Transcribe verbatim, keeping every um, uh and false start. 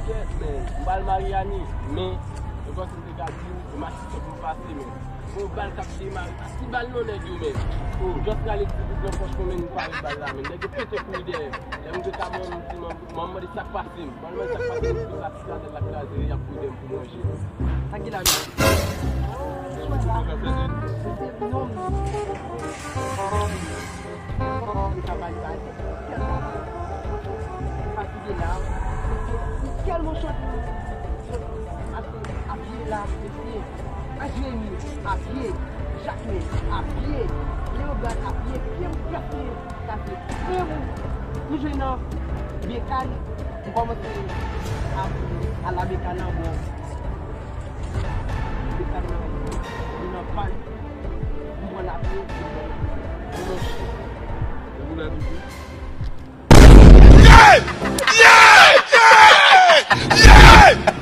Kèt, men, m pral Maryani, men, yo panse m te ka di w, e m asiste pou m pase, men. Gon bal k ap demare, a ti bal non nèg yo, men. Just rale ti bout nan pòch mwen, men, m pare bal la, men. Nèg yo pete kouri dèyè m. Lè m te ka mwen, m di, mwen, mwen mande sa k pase m. Mwen mande sa k pase m, pou sa ti gazèl la kraze, y ap kouri dèyè m pou manje. Sa ki la, men? Ou ka fè de. Non. Li ka bay bay. Tèlman fatige la, li tèlman chante. Ap, ap pye la, mesye. Anjeni, ap pye. Jakme, ap pye. Leogàn, ap pye. Pye m prèske kase. Men m, m jwe nan Bekàn, m kòmanse ap, al la Bekàn nan, bon. Bekàn nan, li nan pàn. M pran lapye, m pran lapye. Ou la toujou?